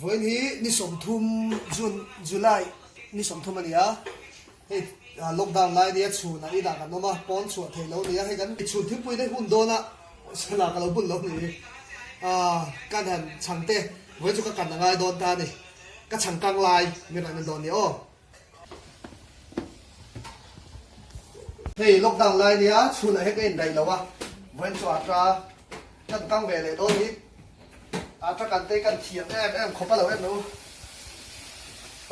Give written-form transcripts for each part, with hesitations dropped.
Vawiin hi ni 30 June, July ni 30 a ni a, hei lockdown lai nia chhunah inah kan awm a, pawn chhuah theih lo a ni a, hei kan chhun thilpui daih hun dawn a, sana ka lo bun lo ni hi, kan han chhang te vawiin chu ka kan a ngai dawn ta a ni, ka chhang kang lai min rawn en dawn ni aw. Hei lockdown lai nia chhunah hian ka indaih lo a, vawiin chu ata kan kang ve leh dawn hi ata kan te kan thiam em em khawp a lo em lo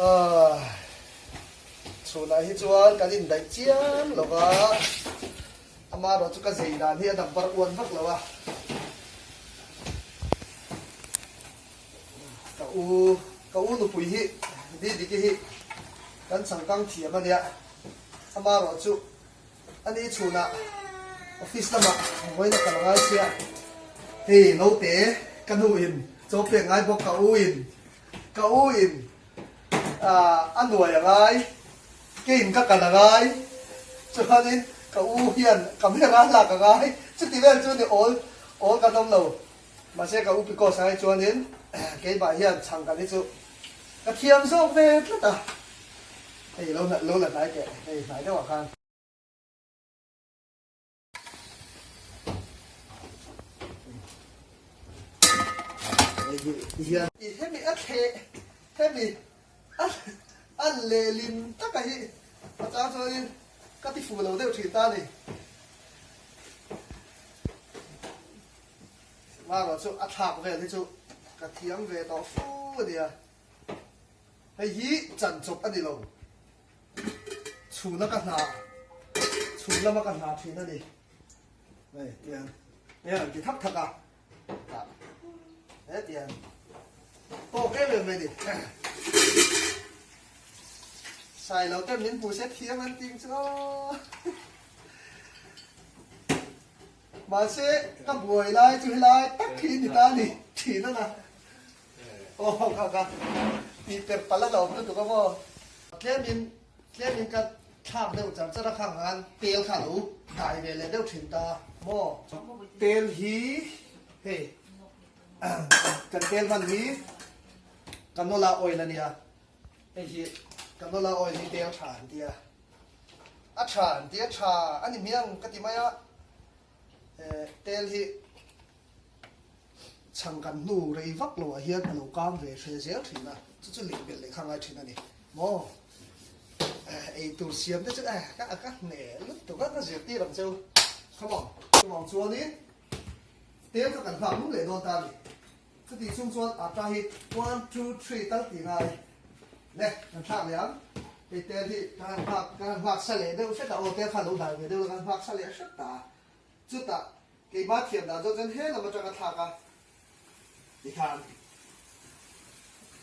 ah chhunah hi chuan kan indaih chiam lo va amaherawh chu ka zei dan hi a number uan vak lo a. Ka u, ka u nupui hi Didiki hi kan changkang thiam a nia, amaherawh chu a ni chhunah office lamah vawiin a kal a ngai sia, hei naute ka nu in chaw pek ngai bawk ka u in, ka u in a nuai a ngai, keiin ka kal a ngai, chuanin ka u hian camera a lak a ngai, chuti vel chu ni awl awl kan awm lo. Mahse ka u Picos ai chuanin keimah hian chhang kan hi chu ka thiam zawk ve tlat a, hei lo lo la hnai teh, hei hnai deuhah khan. Hei hi ti hian. I hemi a thleh hemi a a lehlim taka hi a chang chuanin ka ti fuh lo deuh thin ta a ni. Marawh chu a thlak vel hi chu ka thiam ve tawh fu a nia. Hei hi chan chawp a ni lo. Chhuna ka hna, chhun lama ka hna thin a ni. Hei tiang, hei an ti thak thak a. Tah, he tiang. Tawk em em mai ni. Sai lo ten min hmu se thiam an ting chu aw. Mahse, ka buai lai chu helai tak hi ni ta ni thin a na. Aw kha kha tih per palh a hlauhawm lutuk a maw. Tlemin tlemin ka thlak deuh char char a khang khan tel kha a lo dai ve leh deuh thin ta maw. Tel hi hei kan tel hman hi canola oil a nia, hei hi canola oil hi tel tha an tia. A tha an ti a tha a ni hmiang ka ti mai a, tel hi chhang kan hnu rei vak lo ah hian a lo kang ve hre zel thin a, chu chu leh belh leh kha ngai thin a ni maw. Ei tur siam te chu ka ka hne lutuk a ka zirtir ang cheu come on. Chuvang chuanin tel kha kan nghak lum leh dawn ta a ni. Chutih chung chuan ata hi one two three tal tih ngai le kan thlak leh ang. Hei tel hi ka han nghak ka han nghak sa leh deuh hret a, aw tel kha lo dai ve deuh la ka han nghak sa leh hret ta. Chutah keimah thiam dan zawk chuan he lam atanga thlak a tikhan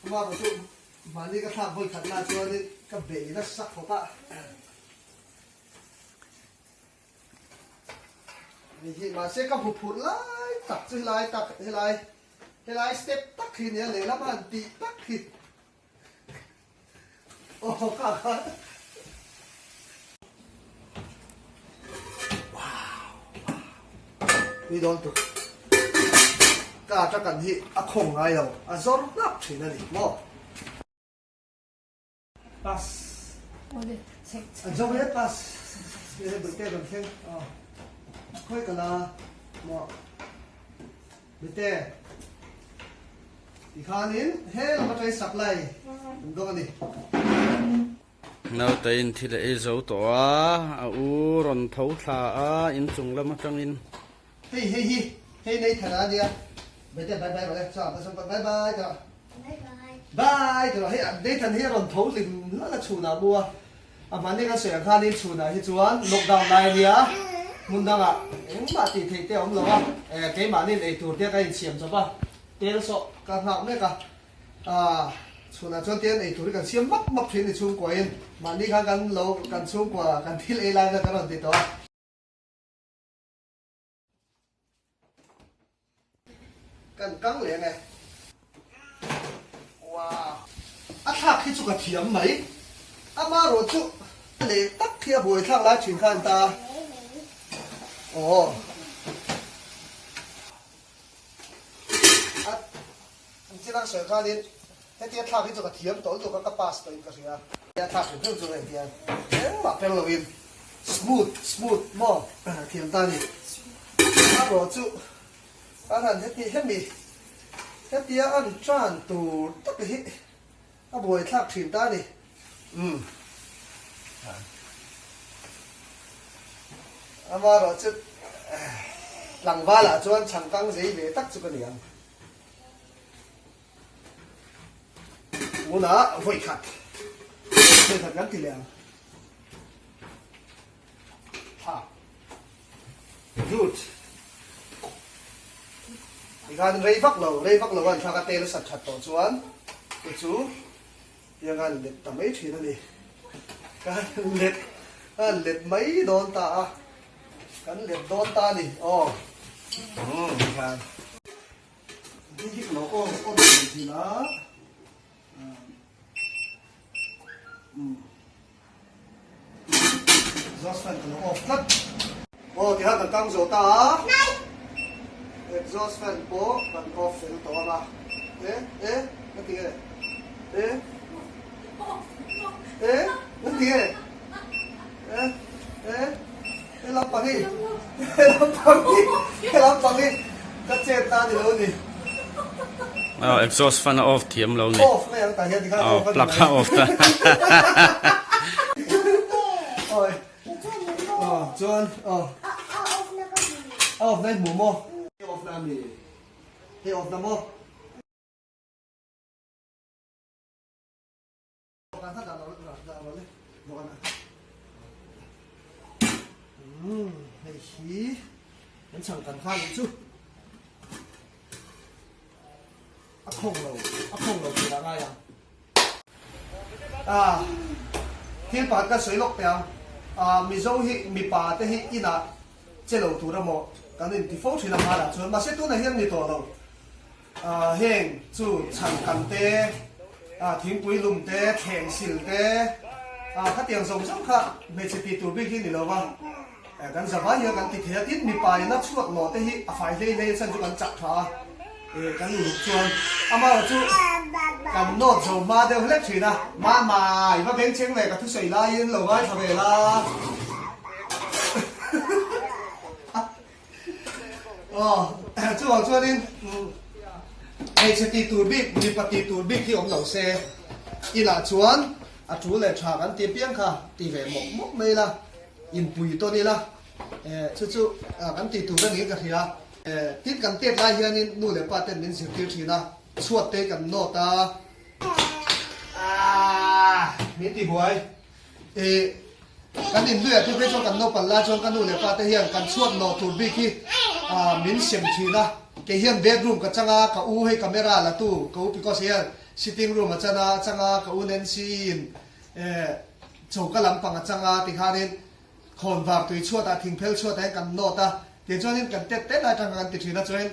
amah chu mahni ka thlak vawi khat lah chuanin ka bei nasa khawp a. Ni hi mahse ka hmu phurh lai tak chu helai tak helai helai step tak hi nia lehlam han tih tak hi aw kha kha wow wow tui dawn tuk ka ata kan hi a khawng ngai lo a zawr hlak thin a ni maw. Pass. A zo hle pass. He bawihte rawn thleng. Khawi ka la maw. Bawihte. Tikhanin he lam atangin supply an dawng a ni. Nautein thil a ei zo tawh a, a u rawn tho thla a inchung lam atangin. Hei hei hi hei nei thar a nia Bete bye bye rawh e chuan ta chuan bye bye tawh bye tawh hei Nathan hi a rawn tho hlim hlal a chhunah mu a a hmani kan sawi ang khanin chhunah hi chuan lockdown lai a nia hmun dangah engmah tih theih te a awm lo a eh keimahni ei tur te ka insiam chawp a tel sawh ka nghak mek a ah chhunah chuan tel ei tur hi kan siam map map thin ni chhungkuain mahni khan kan lo kan chhungkua kan thil ei lai kha kan rawn ti tawh a. Kan kang leh ange. Wow. A thlak hi chu ka thiam mai. Amaherawh chu leh tak hi a buai thlak lai thin kha an ta. Aw. A an thil ang sawi khanin. Hetia thlak hi chu ka thiam tawh lutuk a, ka pass tawhin ka hria. Hetia thlak hrim hrim chu hei hian engmah per loin smooth smooth maw thiam ta a ni. Amaherawh chu an han heti hemi hetia an tan tur tak hi a buaithlak thin ta a ni. Umm. Amaherawh chu tlangvalah chuan chhangkang zei ve tak chu ka ni ang. Tunah vawikhat vawikhat kan ti leh ang. Ha. Good. Tikhan rei vak lo, rei vak lo an thlak a tel sat that tawh chuan chu chu tiang an let ta mai thin a ni. Kan let an let mai dawn ta a. Kan let dawn ta a ni. Aw. Umm tikhan. Hei hi ka lo on on thei thin a. Exhaust fan ka lo off tlat. Aw tihian kan kang zo ta a. Exhaust fan pawh kan off fel tawh ang a. E e ka ti nge? E e ka ti nge? E e He lampang hi he lampang hi he lampang hi ka chet na ni lo ni. Aw exhaust fan a off thiam lo ni. Off mai ang tah hian tikhan off a ni plug a off ta. Oi. Aw chuan aw. A off na i hmu maw? Hei off na ami? Hei off na maw? Hei hi kan chhang kan kha nih chu a khawng lo a khawng lo tih lah ngai ang ah thil pakhat ka sawi lawk teh ang ah Mizo hi mipa te hi inah che lo tur emaw kan inti fo thin a hmanah chuan mahse tunah hian ni tawh lo. Heng chu chhangkan te, thingpui lum te, thleng sil te, khatiang zawng zawng kha hmeichhe tih tur bik hi ni lo va, kan zavai hian kan ti thei a, tin mipa ina chhuat lawh te hi a fai hlei hlei a chhan chu kan chak tha a, kan uluk chuan amaherawh chu kan nawt zo hma deuh hlek thin a, Mama i va bengchheng ve ka thusawi laiin lo ngaithla ve la. Aw, chuvang chuanin hmeichhe tih tur bik, mipa tih tur bik hi awm lo se, inah chuan a tul leh tha kan ti apiang kha ti ve mawp mawp mai ila, inpui tawn ila, chu chu kan tih tur a niin ka hria. Tin kan tet lai hianin nu leh pa ten min zirtir thin a, chhuat te kan nawt a, min tibuai. Ih, kan inhnuiah te phei chuan kan naupang lai chuan ka nu leh pa te hian kan chhuat nawh tur bik hi min sem thin a, kei hian bedroom ka chang a, ka u hei camera la tu ka u because hian sitting room a chan a, a chang a, ka u Nancy in choka lampang a chang a tikhanin khawnvar tui chhuatah thingphel chhuatah hian kan nawt a, tichuanin kan tet tet lai atang kha kan ti thin a chuanin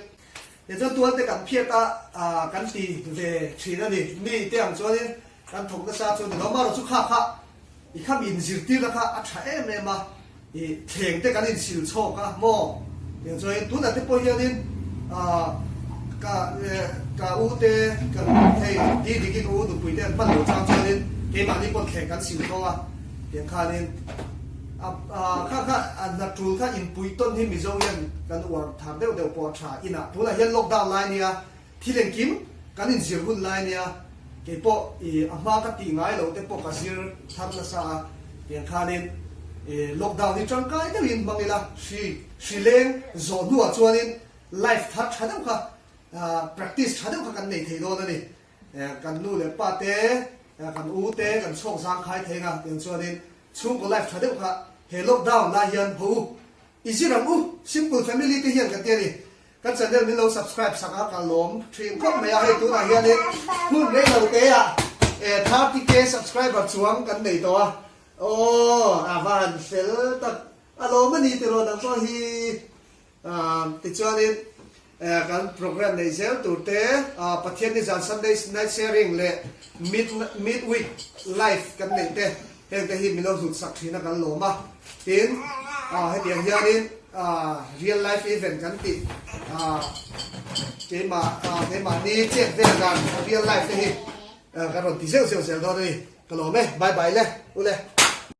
Tichuan tual te kan phiat a, kan ti ve thin a ni. Mi te ang chuanin kan thawk nasa chu a ni lo. Amaherawhchu kha kha i kham inzirtirna kha a tha em em a, i thleng te kan insil chhawk a maw? Tiang chuanin tunah te pawh hianin ka ka u te kan hei Didiki ka u nupui te an hman lo chang chuanin keimahni pawn thleng kan sil thawng a, tiang khanin a kha kha a hna tul kha inpui tawn hi Mizo hian kan uar thar deuh deuh pawh a tha inah tunah hian lockdown lai nia thil engkim kan inzir hun lai nia kei pawh i a hma ka tih ngai loh te pawh ka zir thar nasa a tiang khanin i lockdown hi tangkai deuhin hmang ila hri hri leng zawh hnuah chuanin life thar tha deuh kha practice tha deuh kha kan nei thei dawn a ni. Kan nu leh pa te, kan u te kan chhuak zang khai thei nga tiang chuanin chhungkaw life tha deuh kha he lockdown lai hian ho u i zir ang u simple family te hian kan ti a ni. Kan channel min lo subscribe sak a ka lawm thin khawp mai a hei tunah hianin hun rei lo te ah 30k subscriber chuang kan nei tawh a aw a va han fel tak a lawm a ni tiraw nang pawh hi. Tichuanin kan program neih zel tur te Pathian ni zan Sunday night sharing leh mid mid week live kan neih te heng te hi min lo hlut sak thin a kan lawm a. Tin hetiang hianin real life event kan tih keimah keimahni chet vel dan real life te hi. Kan rawn ti zeuh zeuh zel dawn a ni. Ka lawm e. Bye bye le. Ule.